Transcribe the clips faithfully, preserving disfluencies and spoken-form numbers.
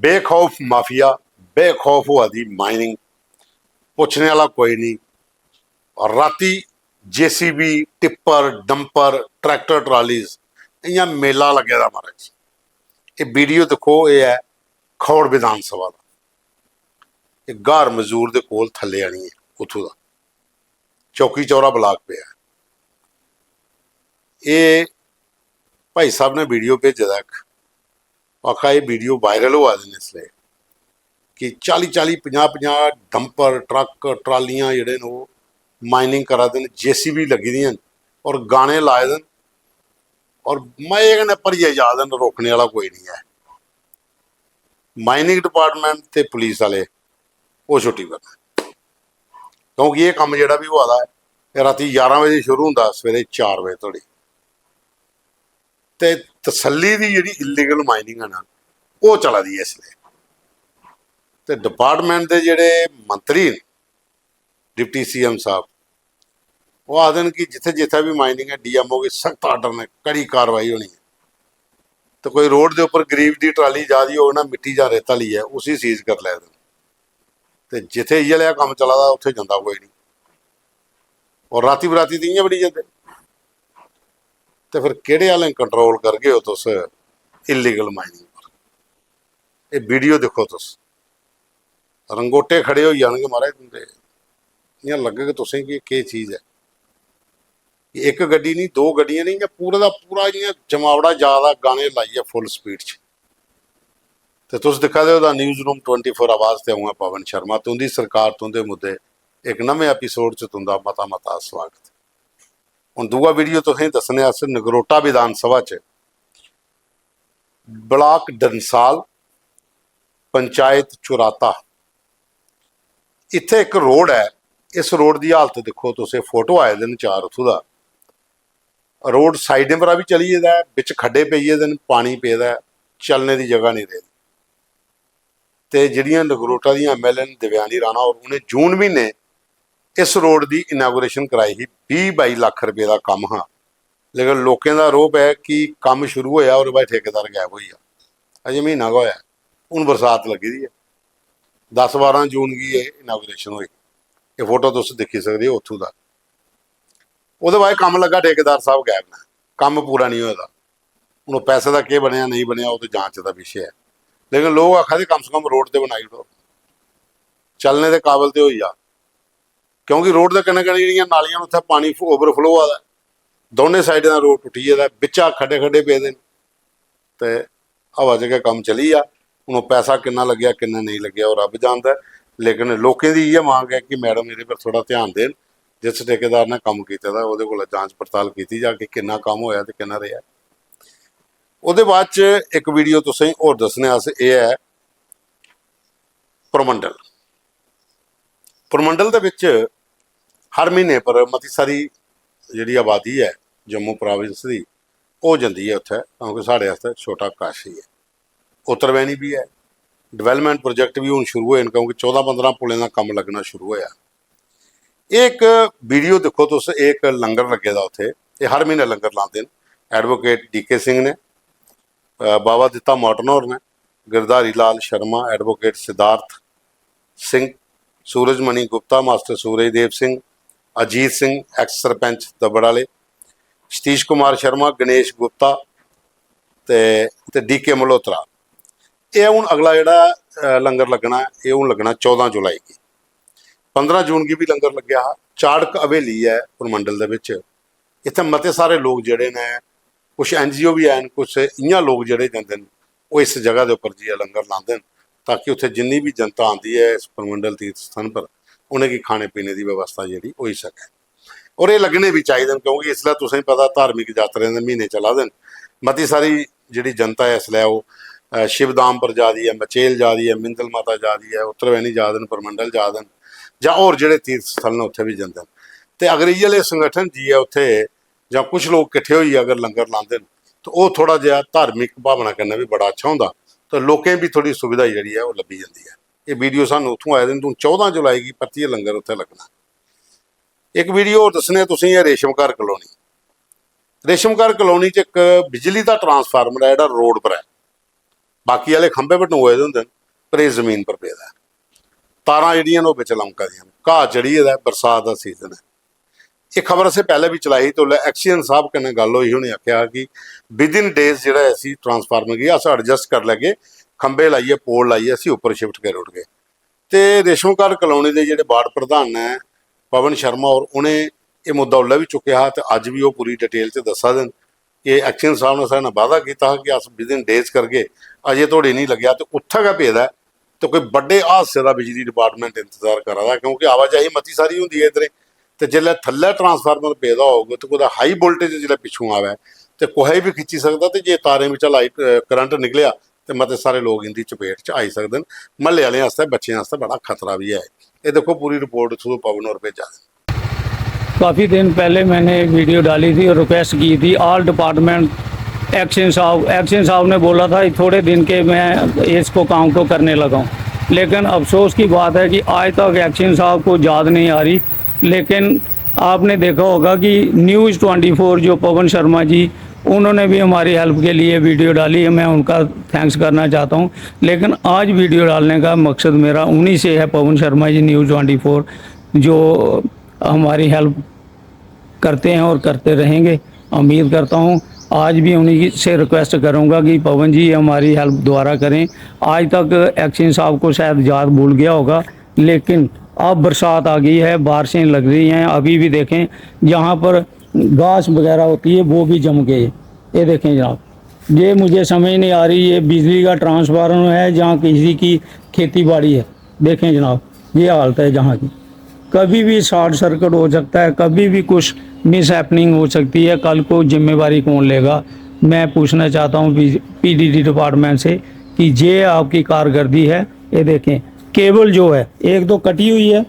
बेखौफ माफिया, बेखौफ होआ दी माइनिंग, पुच्छने आह्ला कोई निं। और राती जेसीबी, टिप्पर, डंपर, ट्रैक्टर ट्रालीज, इ'यां मेला लग्गे दा महाराज। एह् वीडियो दिक्खो, एह् ऐ खौड़ विधान सभा दा, एह् ग्हार मजदूर दे कोल थल्ले आनियै उत्थूं दा चौकी चौरा ब्लाक पेआ। एह् भाई साहब ने वीडियो भेजे दा इक, आखा एह् वीडियो वायरल होआ दे न इसलै कि चाली चाली, पंजाह् पंजाह् डंपर, ट्रक, ट्रालियां जेह्ड़े न ओह् माइनिंग करा दे न, जेसीबी लग्गी दियां न और गाने लाए दे न और मजे कन्नै भरियै जा दे न, रोकने आह्ला कोई निं ऐ। माइनिंग डिपार्टमेंट ते पुलिस आह्ले ओह् छुट्टी पर न, क्योंकि एह् कम्म जेह्ड़ा बी होआ दा ऐ, एह् रातीं ञारां बजे शुरू होंदा, सवेरे चार बजे धोड़ी। ते तसल्ली दी जेह्ड़ी इलीगल माइनिंग ऐ ना, ओह् चला दी ऐ इसलै। ते डिपार्टमेंट दे जेह्ड़े मंत्री न, डिप्टी सीएम साहब, ओह् आखदे न कि जित्थै जित्थै बी माइनिंग ऐ, डीएमओ गी सख्त आर्डर न, कड़ी कार्रवाई होनी ऐ। ते कोई रोड दे उप्पर गरीब दी ट्राली जा दी होग ना, मिट्टी जां रेता लेइयै, उसी सीज करी लै दे न। ते जित्थै इ'यै लेहा कम्म चला दा, उत्थै जंदा कोई निं। और रातीं बरातीं ते इ'यां बड़ी जंदे। ते फिर केह्ड़े आह्लें कंट्रोल करगे ओ तुस इलीगल माइनिंग पर? एह् वीडियो दिक्खो तुस, रंगोटे खड़े होई जाणगे महाराज तुं'दे। इ'यां लग्गग तुसें कि केह् चीज ऐ। इक गड्डी निं, दो गड्डियां निं, इ'यां पूरे दा पूरा इ'यां जमावड़ा जा दा, गाने लाइयै फुल स्पीड च। ते तुस दिक्खा दे ओ दा न्यूज़ रूम ट्वेंटी फोर आवाज ते अ'ऊं आं पवन शर्मा। तुं'दी सरकार, तुं'दे मुद्दे, इक नमें एपिसोड च तुं'दा मता मता स्वागत। हून दूआ वीडियो तुसें दस्सने अस नगरोटा विधान सभा च, ब्लाक डंसाल, पंचायत चुराता। इत्थै इक रोड ऐ, इस रोड दी हालत दिक्खो तुस, एह् फोटो आए दे न चार उत्थूं दा। रोड साइडें परा बी चली गेदा ऐ, बिच खड्डे पेई गेदे न, पानी पेदा ऐ, चलने दी जगह निं रेही। ते जेह्ड़ियां नगरोटा दियां एमएलए न देवयानी राणा होर, उ'नें जून म्हीने इस रोड दी इनागुरेशन कराई ही। बीह् बाई लक्ख रपेऽ दा कम्म हा, लेकिन लोकें दा रोह् ऐ कि कम्म शुरू होया, ओह्दे बाद ठेकेदार गायब होई गेआ। अजें म्हीना गै होया, हून बरसात लग्गी दी ऐ। दस बारां जून गी एह् इनागुरेशन होई। एह् फोटो तुस दिक्खी सकदे ओ उत्थूं दा। ओह्दे बाद कम्म लग्गा, ठेकेदार साहब गायब न, कम्म पूरा निं होए दा। हून ओह् पैसे दा केह् बनेआ, नेईं बनेआ, ओह् ते जांच दा विशे ऐ। लेकिन लोक आखा दे कम से कम रोड ते बनाई ओड़ो, चलने दे काबल ते होई जा। क्योंकि रोड दे कन्नै कन्नै जेह्ड़ियां नालियां न, उत्थै पानी ओवरफ्लो होआ दा ऐ, दौनें साइडें दा रोड टुट्टी गेदा ऐ, बिच्चा खड्डे खड्डे पेदे न। ते हवा च गै कम्म चली गेआ। हून ओह् पैसा किन्ना लग्गेआ, किन्ना नेईं लग्गेआ, ओह् रब्ब जानदा ऐ। लेकिन लोकें दी इ'यै मंग ऐ कि मैडम एह्दे पर थोह्ड़ा ध्यान देन। जिस ठेकेदार ने कम्म कीते दा, ओह्दे कोला जांच पड़ताल कीती जा कि किन्ना कम्म होआ ते किन्ना रेहा। ओह्दे बाद च इक वीडियो तुसेंगी होर दस्सने अस, एह् ऐ परमंडल। परमंडल दे बिच हर म्हीने पर मती सारी जेह्ड़ी आबादी ऐ जम्मू प्रोविंस दी, ओह् जंदी ऐ उत्थै, क्योंकि साढ़े आस्तै छोटा कश ही ऐ। उत्तरवैनी बी ऐ, डेवलपमेंट प्रोजेक्ट बी हून शुरू होए न, क्योंकि चौदां पंदरां पुलें दा कम्म लग्गना शुरू होआ। एह् इक वीडियो दिक्खो तुस, एह् इक लंगर लग्गे दा उत्थै, एह् हर म्हीने लंगर लांदे न एडवोकेट डीके सिंह ने, अ, बाबा दित्ता मार्टन होर ने, Girdhari Lal Sharma, advocate Siddharth Singh, Surajmani Gupta, master Surajdev Singh, Ajit Singh, ex sarpanch Dabbar आह्ले, सतीश कुमार शर्मा, गणेश गुप्ता ते, ते डीके मल्होत्रा। एह् हून अगला जेह्ड़ा, अ, लंगर लग्गना, एह् हून लग्गना चौदां जुलाई गी। पंदरां जून गी बी लंगर लग्गेआ हा। चाड़क हवेली ऐ परमंडल दे बिच, इत्थै मते सारे लोक जेह्ड़े न, कुछ एनजीओ बी हैन, कुछ इ'यां लोक जेह्ड़े जंदे न, ओह् इस जगह दे उप्पर जाइयै लंगर लांदे न, ताकि उत्थै जिन्नी बी जनता आंदी ऐ इस परमंडल तीर्थ स्थान पर, उ'नेंगी खाने पीने दी व्यवस्था जेह्ड़ी होई सकै। और एह् लग्गने बी चाहिदे न, क्योंकि इसलै तुसेंगी पता धार्मिक यात्रें दे म्हीने चला दे न। मती सारी जेह्ड़ी जनता ऐ इसलै ओह्, अ, शिवधाम पर जा दी ऐ, मचेल जा दी ऐ, मिंदल माता जा दी ऐ, उत्तरवैनी जा दे न, परमंडल जा दे न, जां होर जेह्ड़े तीर्थ स्थल न उत्थै बी जंदे न। ते अगर इ'यै लेह् संगठन जाइयै उत्थै जां कुछ लोक किट्ठे होइयै अगर लंगर लांदे न, ते ओह् थोह्ड़ा जेहा धार्मिक भावना कन्नै बी बड़ा अच्छा होंदा, ते लोकें गी बी थोह्ड़ी सुविधा जेह्ड़ी ऐ ओह् लब्भी जंदी ऐ। एह् वीडियो सानूं उत्थूं आए दे न, हून चौदां जुलाई गी परतियै लंगर उत्थै लग्गना। इक वीडियो होर दस्सने आं तुसेंगी, एह् रेशम घर कलोनी। रेशम घर कलोनी च इक बिजली दा ट्रांसफार्मर ऐ जेह्ड़ा रोड पर ऐ, बाकी आह्ले खंभे पर टंगोए दे होंदे न, पर एह् जमीन पर पेदा ऐ। तारां जेह्ड़ियां न ओह् बिच लमका दियां न, घाऽ चढ़ी गेदा ऐ, बरसात दा सीजन ऐ। एह् खबर असें पैह्लें बी चलाई ही, ते उसलै action साहब कन्नै गल्ल होई ही, उ'नें आखेआ हा कि within days जेह्ड़ा ऐ इसी ट्रांसफार्मर गी अस adjust करी लैगे, खंभे लाइयै, पोल लाइयै इसी उप्पर shift करी ओड़गे। ते रेशम घर कलोनी दे जेह्ड़े वार्ड प्रधान न पवन शर्मा होर, उ'नें एह् मुद्दा उसलै बी चुक्केआ हा ते अज्ज बी ओह् पूरी detail च दस्सा दे न कि action साहब ने साढ़े कन्नै वादा कीता हा कि अस within days करगे, अजें धोड़ी नेईं लग्गेआ ते उत्थै गै पेदा ऐ। ते कोई बड्डे हादसे दा बिजली डिपार्टमेंट इंतजार करा दा ऐ, क्योंकि आवाजाही मती सारी होंदी ऐ इद्धरें। ते जिसलै थल्लै ट्रांसफार्मर पेदा होग ते कुतै हाई वोल्टेज जिसलै पिच्छुआं आवै ते कुसै गी बी खिच्ची सकदा, ते जे तारें बिच्चा लाइट, अ, करंट निकलेआ ते मते सारे लोक इं'दी चपेट च आई सकदे न। म्हल्ले आह्लें आस्तै, बच्चें आस्तै बड़ा खतरा बी ऐ। एह् दिक्खो, पूरी रिपोर्ट उत्थूं पवन होर भेजा दे। काफ़ी दिन पहले मैंने वीडियो डाली थी और रिक्वेस्ट की थी ऑल डिपार्टमेंट, एक्शन साहब, एक्शन साहब ने बोला था थोड़े दिन के मैं इसको काम को करने लगा हूँ। लेकिन अफसोस की बात है कि आज तक एक्शन साहब को याद नहीं आ रही। लेकिन आपने देखा होगा कि न्यूज़ ट्वेंटी फोर जो पवन शर्मा जी, उन्होंने भी हमारी हेल्प के लिए वीडियो डाली है, मैं उनका थैंक्स करना चाहता हूँ। लेकिन आज वीडियो डालने का मकसद मेरा उन्हीं से है, Pawan Sharma ji, news twenty four, जो हमारी हेल्प करते हैं और करते रहेंगे। उम्मीद करता हूँ आज भी उन्हीं से रिक्वेस्ट करूँगा कि पवन जी हमारी हेल्प दोबारा करें। आज तक एक्शन साहब को शायद याद भूल गया होगा, लेकिन अब बरसात आ गई है, बारिशें लग रही हैं। अभी भी देखें, जहाँ पर घास वगैरह होती है वो भी जम गए। ये देखें जनाब, ये मुझे समझ नहीं आ रही, ये बिजली का ट्रांसफार्मर है जहाँ किसी की खेती बाड़ी है। देखें जनाब, ये हालत है जहाँ की। कभी भी शॉर्ट सर्किट हो सकता है, कभी भी कुछ मिस हैपनिंग हो सकती है। कल को जिम्मेवारी कौन लेगा? मैं पूछना चाहता हूँ पीडीडी डिपार्टमेंट से कि ये आपकी कारकर्दगी है। ये देखें, केबल जो है, एक तो कटी हुई है,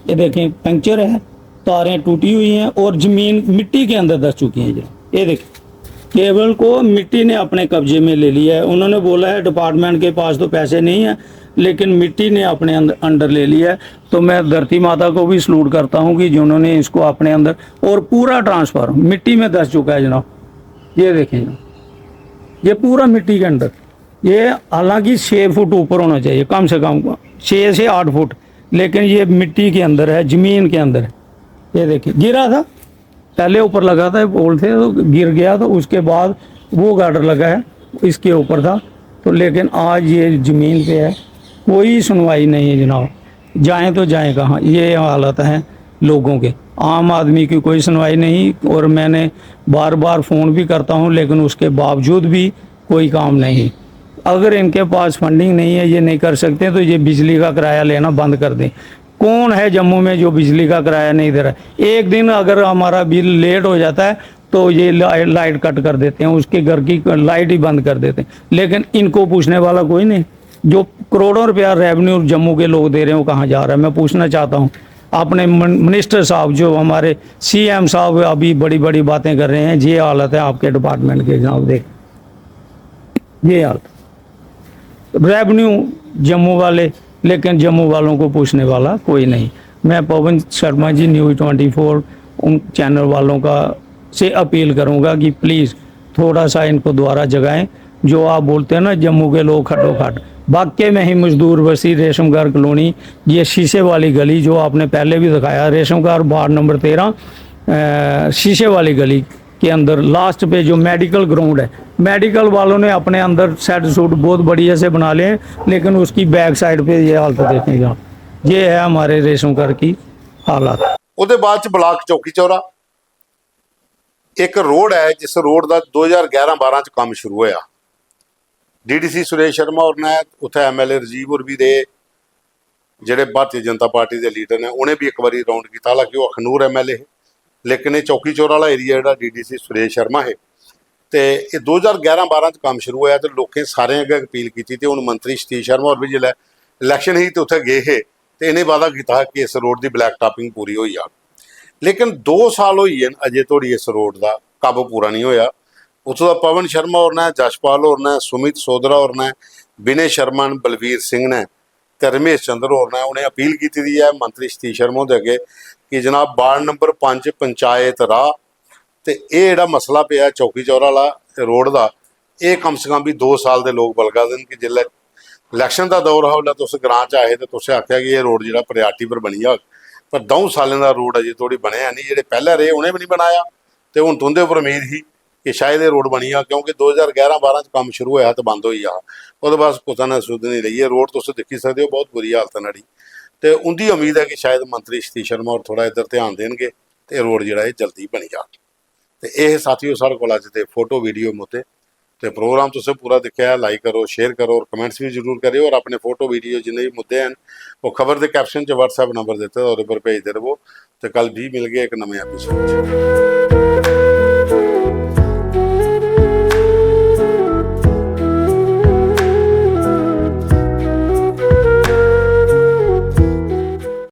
ये देखें, पंक्चर है, तारें टूटी हुई हैं और ज़मीन मिट्टी के अंदर धंस चुकी हैं। ये ये देखें, केबल को मिट्टी ने अपने कब्जे में ले लिया है। उन्होंने बोला है, डिपार्टमेंट के पास तो पैसे नहीं है, लेकिन मिट्टी ने अपने अंदर, अंडर ले लिया है। तो मैं धरती माता को भी सलूट करता हूँ कि जिन्होंने इसको अपने अंदर, और पूरा ट्रांसफार्मर मिट्टी में धंस चुका है जनाब। ये देखें जनाब, ये पूरा मिट्टी के अंदर, ये हालांकि छः फुट ऊपर होना चाहिए, कम से कम छः से आठ फुट, लेकिन ये मिट्टी के अंदर है, ज़मीन के अंदर है। ये देखिए, गिरा था, पहले ऊपर लगा था पोल थे, तो गिर गया, तो उसके बाद वो गार्डर लगा है, इसके ऊपर था। तो लेकिन आज ये ज़मीन पे है, कोई सुनवाई नहीं है जनाब। जाएं तो जाएं कहाँ, ये हालत है लोगों के। आम आदमी की कोई सुनवाई नहीं। और मैंने बार बार फ़ोन भी करता हूँ, लेकिन उसके बावजूद भी कोई काम नहीं। अगर इनके पास फंडिंग नहीं है, ये नहीं कर सकते, तो ये बिजली का किराया लेना बंद कर दें। कौन है जम्मू में जो बिजली का किराया नहीं दे रहा है? एक दिन अगर हमारा बिल लेट हो जाता है तो ये ला-, लाइट कट कर देते हैं, उसके घर की लाइट ही बंद कर देते हैं। लेकिन इनको पूछने वाला कोई नहीं। जो करोड़ों रुपया रेवेन्यू जम्मू के लोग दे रहे हैं, वो कहाँ जा रहा है? मैं पूछना चाहता हूँ अपने मन-, मिनिस्टर साहब, जो हमारे सीएम साहब अभी बड़ी बड़ी बातें कर रहे हैं। ये हालत है आपके डिपार्टमेंट के, जनाब, देख, ये हालत। रेवेन्यू जम्मू वाले, लेकिन जम्मू वालों को पूछने वाला कोई नहीं। मैं Pawan Sharma ji, news twenty four, उन चैनल वालों का, से अपील करूँगा कि प्लीज़ थोड़ा सा इनको दोबारा जगाएं। जो आप बोलते हैं ना, जम्मू के लोग खड्डो खड्ड, वाकई में ही मजदूर बस्ती, रेशमघर कॉलोनी, ये शीशे वाली गली जो आपने पहले भी दिखाया, रेशमघर वार्ड नंबर तेरह, अ, शीशे वाली गली के अंदर लास्ट पे जो मेडिकल ग्राउंड है, मेडिकल वालों ने अपने अंदर शेड शूड बहुत बढ़िया से बना लिए हैं, लेकिन उसकी बैक साइड पे ये हालत देखें जनाब। ये है हमारे रेशमघर की हालत। ਉਹਦੇ ਬਾਅਦ ਚ ਬਲਾਕ ਚੌਕੀ ਚੌਰਾ ਇੱਕ ਰੋਡ ਹੈ, ਜਿਸ ਰੋਡ ਦਾ ਦੋ ਹਜ਼ਾਰ ਗਿਆਰਾਂ ਬਾਰਾਂ ਚ ਕੰਮ ਸ਼ੁਰੂ ਹੋਇਆ। ਡੀਡੀਸੀ ਸੁਰੇਸ਼ ਸ਼ਰਮਾ ਔਰ ਨੇ, ਉੱਥੇ ਐਮਐਲਏ ਰਾਜੀਵ ਔਰ ਵੀ ਰਹੇ, ਜਿਹੜੇ ਭਾਰਤੀ ਜਨਤਾ ਪਾਰਟੀ ਦੇ ਲੀਡਰ ਨੇ, ਉਹਨੇ ਵੀ ਇੱਕ ਵਾਰੀ ਰਾਉਂਡ ਕੀਤਾ, ਹਾਲਾਂਕਿ ਉਹ ਅਖਨੂਰ ਐਮਐਲਏ ਹੈ, ਲੇਕਿਨ ਇਹ ਚੌਕੀ ਚੌਰਾ ਵਾਲਾ ਏਰੀਆ ਜਿਹੜਾ ਡੀਡੀਸੀ ਸੁਰੇਸ਼ ਸ਼ਰਮਾ ਹੈ। ਤੇ ਇਹ ਦੋ ਹਜ਼ਾਰ ਗਿਆਰਾਂ ਬਾਰਾਂ ਚ ਕੰਮ ਸ਼ੁਰੂ ਹੋਇਆ ਤੇ ਲੋਕਾਂ ਸਾਰਿਆਂ ਅੱਗੇ ਅਪੀਲ ਕੀਤੀ, ਤੇ ਹੁਣ ਮੰਤਰੀ ਸਤੀਸ਼ ਸ਼ਰਮਾ ਔਰ ਵੀ ਜਿਹੜਾ ਇਲੈਕਸ਼ਨ ਹੀ ਤੇ ਉੱਥੇ ਗਏ ਹੈ, ਤੇ ਇਹਨੇ ਵਾਅਦਾ ਕੀਤਾ ਕਿ ਇਸ ਰੋਡ ਦੀ ਬਲੈਕ ਟਾਪਿੰਗ ਪੂਰੀ ਹੋਈ ਆ। ਲੇਕਿਨ ਦੋ ਸਾਲ ਹੋਈ ਹੈ ਅਜੇ ਥੋੜੀ ਇਸ ਰੋਡ ਦਾ ਕੰਮ ਪੂਰਾ ਨਹੀਂ ਹੋਇਆ। ਉੱਥੋਂ ਦਾ ਪਵਨ ਸ਼ਰਮਾ ਔਰ ਨੇ, ਜਸ਼ਪਾਲ ਔਰ ਨੇ, ਸੁਮਿਤ ਸੋਧਰਾ ਔਰ ਨੇ, ਵਿਨੇ ਸ਼ਰਮਾ ਨੇ, ਬਲਵੀਰ ਸਿੰਘ ਨੇ ਤੇ ਰਮੇਸ਼ ਚੰਦਰ ਔਰ ਨੇ, ਉਹਨੇ ਅਪੀਲ ਕੀਤੀ ਦੀ ਹੈ ਮੰਤਰੀ ਸਤੀਸ਼ ਸ਼ਰਮਾ ਦੇ ਅੱਗੇ ਕਿ ਜਨਾਬ, ਵਾਰਡ ਨੰਬਰ ਪੰਜ, ਪੰਚਾਇਤ ਰਾਹ, ਤੇ ਇਹ ਜਿਹੜਾ ਮਸਲਾ ਪਿਆ ਚੌਕੀ ਚੌਰਾ ਵਾਲਾ ਰੋਡ ਦਾ, ਇਹ ਕਮ ਸੇ ਕਮ ਵੀ ਦੋ ਸਾਲ ਦੇ ਲੋਕ ਬਲਗਾ ਦੇਣ ਕਿ ਜਿੱਲੇ इलैक्शन दा दौर हा, उसलै तुस ग्रां च आए हे ते तुसें आखेआ कि एह् रोड जेह्ड़ा प्रायोरिटी पर बनी जाग, पर द'ऊं सालें दा रोड अजें धोड़ी बनेआ निं। जेह्ड़े पैह्लें रेह् उ'नें बी निं बनाया, ते हून तुं'दे उप्पर उम्मीद ही कि शायद एह् रोड बनी जाग, क्योंकि दो ज्हार ग्यारह बारां च कम्म शुरू होआ हा ते बंद होई गेआ हा। ओह्दे बाद कुसै ने सुध निं लेई। एह् रोड तुस दिक्खी सकदे ओ, बहुत बुरी हालत ऐ न्हाड़ी। ते उं'दी उम्मीद ऐ कि शायद मंत्री सतीश शर्मा होर थोह्ड़ा इद्धर ध्यान देन गे ते एह् रोड जेह्ड़ा एह् जल्दी बनी जाग। ते एह् साथियो साढ़े कोल अज्ज दे फोटो वीडियो मुद्दे। ते प्रोग्राम तुसें पूरा दिक्खेआ ऐ, लाइक करो, शेयर करो और कमेंट्स बी जरूर करेओ। और अपने फोटो वीडियो जिन्ने बी मुद्दे हैन, ओह् खबर दे कैप्शन च WhatsApp नंबर दित्ते दा, ओह्दे पर भेजदे र'वो। ते कल फ्ही मिलगे इक नमें एपिसोड च।